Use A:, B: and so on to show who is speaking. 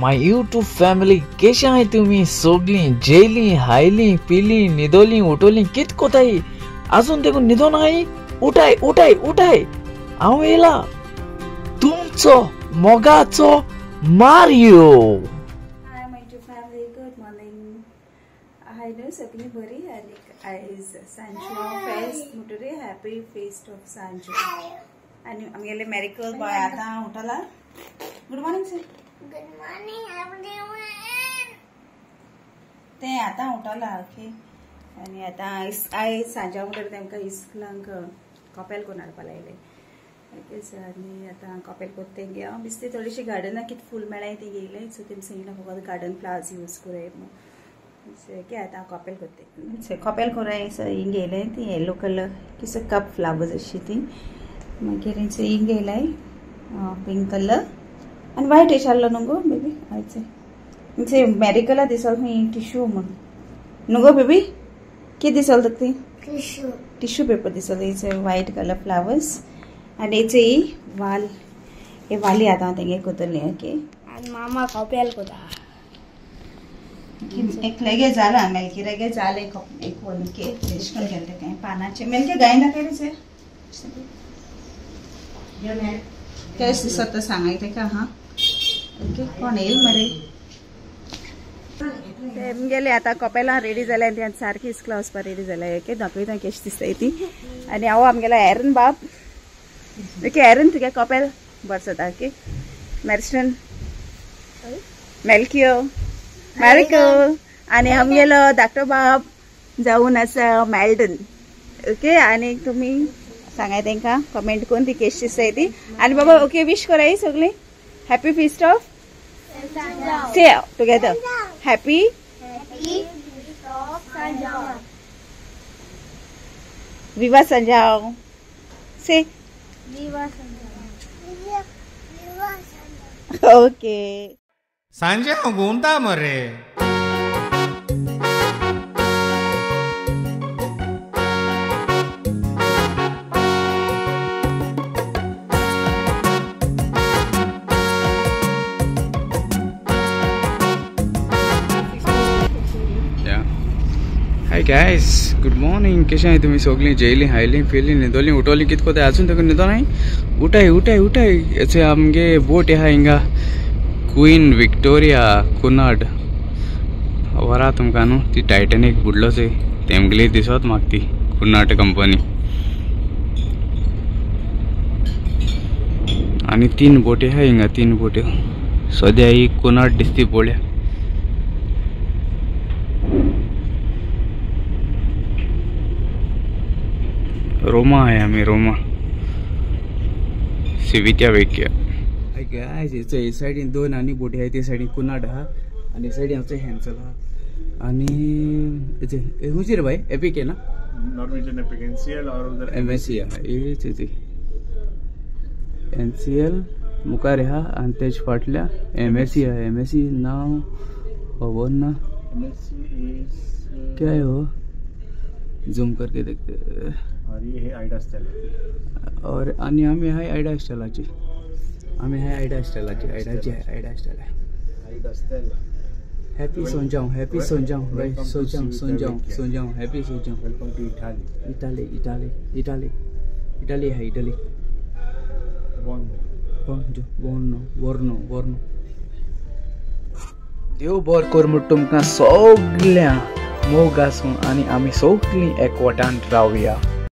A: My YouTube family केशे आहाय तुमी सगळीं जेयलीं हायलीं पिलीं न्हिदोलीं उठोलीं कित कोताय आजून देखून न्हिदोन आहाय उठाय उठाय उठाय हांव येयला तुमचो मोगाचो Mario.
B: Hi my YouTube family, good morning. हाय न्हू सगळीं बरी आनी आयज सांजो फेस्त म्हणटरी हॅपी फेस्ट ऑफ सांजो. आनी आमगेले मेरिकल बॉय आतां उठला. Good morning sir.
C: Good morning everyone.
B: ते आतां उठला. ओके आनी आतां आयज सांज्या म्हणटरी तेमकां इस्कुलांक कपेल करून हाडपा लायलें. ओके सर आनी आतां कपेल कोत्ता तेंगे हांव बिस्ती थोडीशी गार्डनाक कितें फूल मेळाय ती घेयलें. सो तेमी सांगलें फकत गार्डन फ्लावर्स यूज कोराय म्हूण. ओके आतां हांव कपेल कोत्ता. कपेल कोराय सो हिंग घेयलें ती येलो कलर किसो कप फ्लावर्स अशी ती. मागीर हिंग घेयलाय पिंक कलर आनी वायट एश आहलो न्हू गो बेबी. आयचे मॅरिकला दिसल खंय टिश्यू म्हूण न्हू गो बेबी. कितें दिसल तुका ती
C: टिश्यू
B: टिश्यू पेपर दिसल. हेचे वायट कलर फ्लावर्स आनी हेचे ही वाल हे वाली आतां हांव तेंगे कोतली. ओके
C: आनी मामा कपेल कोता.
B: एकलेगे जाला मेलकिरागे जालें एक ओके एश कोन केलें तें पानाचें मेलके गायना केलें केस दिसत तो सांगाय तेका. हां ओके कोण येयल मरे तेमगेले आतां कपेलां रेडी जालें आनी ते सारकी इस्कुला वचपा रेडी जालें. ओके दाखयता केश दिसताय ती. आनी हांव आमगेलो एरन बाब. ओके एरन तुगे कपेल बरसता. ओके मॅरिस्टन मेलकियो मॅरिकल आनी आमगेलो धाकटो बाब जावन आसा मेल्डन. ओके आनी तुमी सांगाय तेंकां कमेंट करून ती केश दिसताय ती. आनी बाबा ओके विश कराय सगळीं happy feast of say together happy Viva Sanjao say okay
D: Sanjao घुमता मरे.
A: हाय गायस, गुड मॉर्निंग. कशें आहाय तुमी सगळीं जेयलीं हायलीं पिलीं न्हिदोलीं उठोलीं कित कोताय आजून तेका न्हिदो नाय. उठाय उठाय उठाय. हेचे आमगे बोट आहा हिंगा क्वीन विक्टोरिया कुनाड खबर आहा तुमकां न्हू. ती टायटॅनीक बुडलो चोय तेमगेली दिसत म्हाका ती कुनाड कंपनी. आनी तीन बोटी आहा हिंगा तीन बोट्यो. सद्या ही कुनाड दिसती पळोवया. रोमा आहे आम्ही रोमा सिवित्या वेक्या. हे सायडीन दोन आनी बोटी आहे ते सायडीन कुनाड आहा आनी सायडीन आमचो हॅन्सल आहा. आनी खंयची रे भाई एपिक आहे ना
E: नॉर्वेजियन एपिक एनसीएल और उधर
A: एमएससी आहा. हेच एनसीएल मुखार आहा आनी तेज फाटल्या एमएससी आहा. एमएससी नांव खबर ना क्या है हो जूम करके देखते.
E: और ये है आइडा स्टेला.
A: और आनी आमी हाय आइडा स्टेलाची. आमी हाय आइडा स्टेलाची. आइडाची Aida Stella
E: Aida Stella.
A: Happy Sonjao happy Sonjao right Sonjao Sonjao Sonjao happy Sonjao.
E: Welcome to Italy.
A: Italy Italy Italy Italy है इटाली. बोर्नो बोर्नो बोर्नो. देव बर कर म्हूण तुमकां सगळ्या मोग आसूं आनी आमी सगळीं एकवटान रावया.